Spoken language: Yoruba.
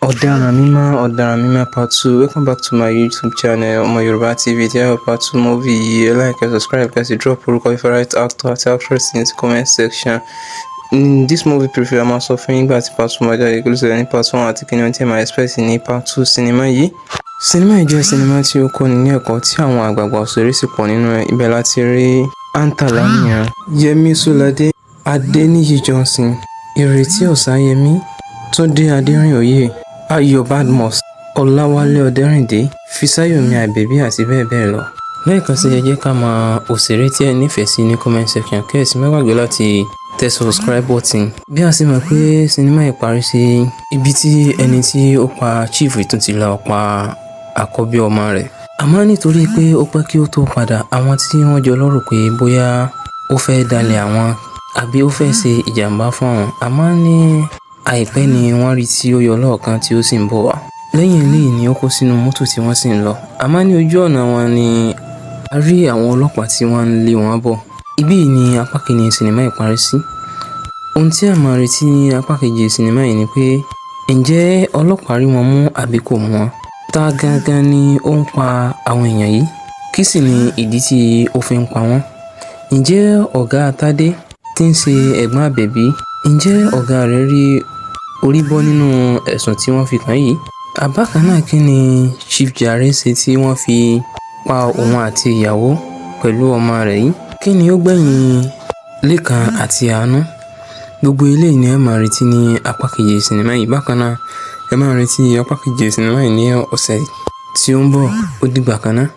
Ọ̀daràn Mímọ́, Ọ̀daràn Mímọ́ Part 2. Welcome back to my YouTube channel, Ọmọ Yorùbá TV. Tí ẹ bá Part 2 movie yìí, ẹ like, ẹ subscribe, kẹ́ sì drop orúkọ favorite actor àti actress in the comment section. In this movie preview, a máa sọ fún yín nígbà tí Part 2 máa jáde, kí ló ṣẹlẹ̀ ní Part 1 àti kí ni ohun tí ẹ máa expect ní Part 2 sinimá yìí. Sinimá yìí jẹ́ sinimá tí ó kọ́ni ní ẹ̀kọ́ tí àwọn àgbààgbà òṣèré sì pọ̀ nínú ẹ̀. Ibẹ̀ láti rí Antar Laniyan, Yẹmí Sóládé, Adéníyì Johnson, Ìrètí Ọ̀sáyẹmí, Túndé Adérìnóyè, Ayọ̀ Badmus, Ọláwálé Ọdẹ́rìndé, Fisáyọ̀mí Àbẹ̀bí àti bẹ́ẹ̀ bẹ́ẹ̀ lọ. Lẹ́ẹ̀kan sí, ẹ jẹ́ ká mọ òṣèré tí ẹ nífẹ̀ẹ́ sí ní comment section, kí ẹ sì má gbàgbé láti tẹ subscribe button. Bí a sì mọ̀ pé sinimá yìí parí sí ibi tí ẹni tí ó pa chief tún ti lọ pa àkọ́bí ọmọ rẹ̀. Àmọ́ nítorí pé ó pẹ́ kí ó tó padà, àwọn tí wọ́n jọ lérò pé bóyá ó fẹ́ dalẹ̀ àwọn àbí ó fẹ́ ṣe ìjàmbá fún àwọn. Àmọ́ ní àìpẹ́ ni wọ́n rí tí ó yọ lọ́ọ̀kan tí ó sì ń bọ̀ wá. Lẹ́yìn eléyìí ni ó kó sínú mọ́tò tí wọ́n sì ń lọ. Àmọ́ ní ojú ọ̀nà wọn ni a rí àwọn ọlọ́pàá tí wọ́n ń lé wọn bọ̀. Ibí yìí ni apá kìíní sinimá yìí parí sí. Ohun tí a máa retí ní apá kejì sinimá yìí ni pé, ǹjẹ́ ọlọ́pàá rí wọn mú àbí kò mú wọn? Ta gangan ni ó ń pa àwọn èèyàn yìí? Kí sì ni ìdí tí ó fi ń pa wọ́n? Ǹjẹ́ ọ̀gá Tádé tí ń ṣe ẹ̀gbọ́n Àbẹ̀bí, ǹjẹ́ ọ̀gá rẹ̀ rí orí bọ́ nínú ẹ̀sùn tí wọ́n fi kàn yìí? Àbákan náà, kí ni Chief Jare ṣe tí wọ́n fi pa òun àti ìyàwó pẹ̀lú ọmọ rẹ̀ yìí? Kí ni ó gbẹ̀yìn Lékan àti Àánú? Gbogbo eléyìí ni ẹ máa retí ní apá kejì sinimá yìí. Bákan náà, ẹ máa retí apá kejì sinimá yìí ní ọ̀sẹ̀ tí ó ń bọ̀. Ó dìgbà kan náà.